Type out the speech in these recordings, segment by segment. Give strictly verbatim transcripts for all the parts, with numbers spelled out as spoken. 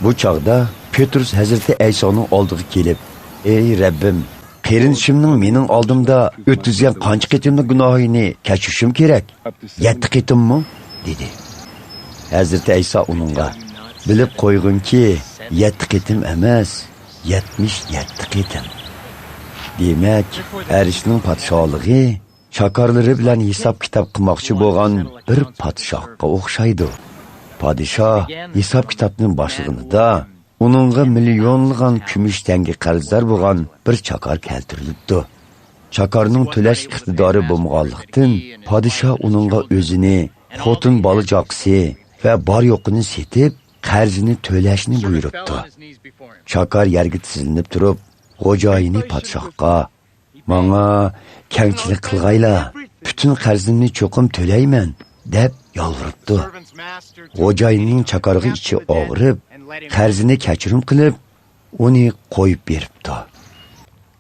بۇ چاغدا پېترۇس ھەزرىتى ئەيسانىڭ ئالدىغا كېلىپ، ئەي رەببىم، قېرىندىشىمنىڭ مېنىڭ ئالدىمدا ئۆتكۈزگەن قانچە قېتىملىق گۇناھىنى كەچۈرۈشۈم كېرەك؟ يەتتە قېتىممۇ؟ دېدى. ھەزرىتى ئەيسا ئۇنىڭغا، بىلىپ قويغىنكى، يەتتە قېتىم ئەمەس، يەتمىش يەتتە قېتىم. دېمەك، ئەرشنىڭ پادىشاھلىقى چاكارلىرى بىلەن ھېساب-كىتاب قىلماقچى بولغان بىر پادىشاھقا ئوخشايدۇ. پادىشاھ ھېساب-كىتابنى باشلىغىنىدا، ئۇنىڭغا مىليونلىغان كۈمۈش تەڭگە قەرزدار بولغان بىر چاكار كەلتۈرۈلۈپتۇ. چاكارنىڭ تۆلەش ئىقتىدارى بولمىغانلىقتىن، پادىشاھ ئۇنىڭغا ئۆزىنى، خوتۇن بالا-چاقىسى ۋە بار-يوقىنى سېتىپ، قەرزىنى تۆلەشنى بۇيرۇپتۇ. چاكار يەرگە تىزلىنىپ تۇرۇپ، خوجايىنى پادىشاھقا، ماڭا كەڭچىلىك قىلغايلا، پۈتۈن قەرزىمنى چوقۇم تۆلەيمەن، دەپ يالۋۇرۇپتۇ. خوجايىننىڭ چاكارغا ئىچى ئاغرىپ، قەرزىنى كەچۈرۈم قىلىپ، ئۇنى قويۇپ بېرىپتۇ.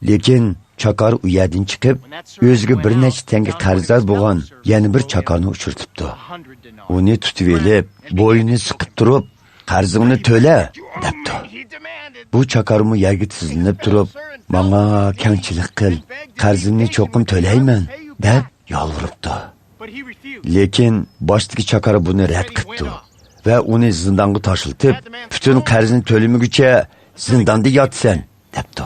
لېكىن چاكار ئۇ يەردىن چىقىپ، ئۆزىگە بىر نەچچە تەڭگە قەرزدار بولغان يەنە بىر چاكارنى ئۇچرىتىپتۇ. ئۇنى تۇتۇۋېلىپ، بوينىنى سىقىپ تۇرۇپ، قەرزىڭنى تۆلە، دەپتۇ. بۇ چاكارمۇ يەرگە تىزلىنىپ تۇرۇپ، ماڭا كەڭچىلىك قىل، قەرزىمنى چوقۇم تۆلەيمەن، دەپ يالۋۇرۇپتۇ. لېكىن باشتىكى چاكار بۇنى رەت قىپتۇ ۋە ئۇنى زىندانغا تاشلىتىپ، پۈتۈن قەرزنى تۆلىمىگۈچە زىنداندا ياتىسەن، دەپتۇ.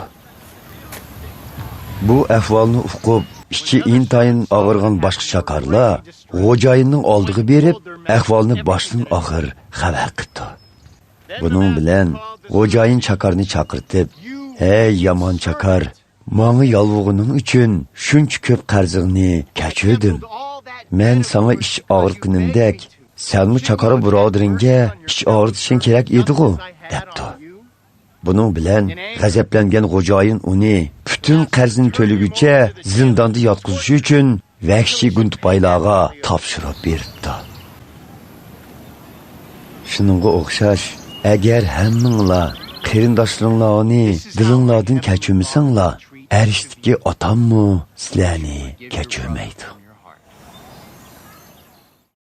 بۇ ئەھۋالنى ئۇقۇپ، ئىچى ئىنتايىن ئاغرىغان باشقا چاكارلار خوجايىننىڭ ئالدىغا بېرىپ، ئەھۋالنى باشتىن ئاخىر خەۋەر قىپتۇ. بۇنىڭ بىلەن خوجايىن چاكارنى چاقىرتىپ، ھەي يامان چاكار، ماڭا يالۋۇرغىنىڭ ئۈچۈن شۇنچە كۆپ قەرزىڭنى كەچۈردۈم. مەن ساڭا ئىچ ئاغرىتقىنىمدەك، سەنمۇ چاكار بۇرادىرىڭگە ئىچ ئاغرىتىشىڭ كېرەك ئىدىغۇ، دەپتۇ. بۇنىڭ بىلەن غەزەپلەنگەن خوجايىن ئۇنى پۈتۈن قەرزىنى تۆلىگۈچە زىنداندا ياتقۇزۇش ئۈچۈن ۋەھشىي گۇندىپايلارغا تاپشۇرۇپ بېرىپتۇ. شۇنىڭغا ئوخشاش، ئەگەر ھەممىڭلار قېرىنداشلىرىڭلارنى دىلىڭلاردىن كەچۈرمىسەڭلار، ئەرشتىكى ئاتاممۇ سىلەرنى كەچۈرمەيدۇ.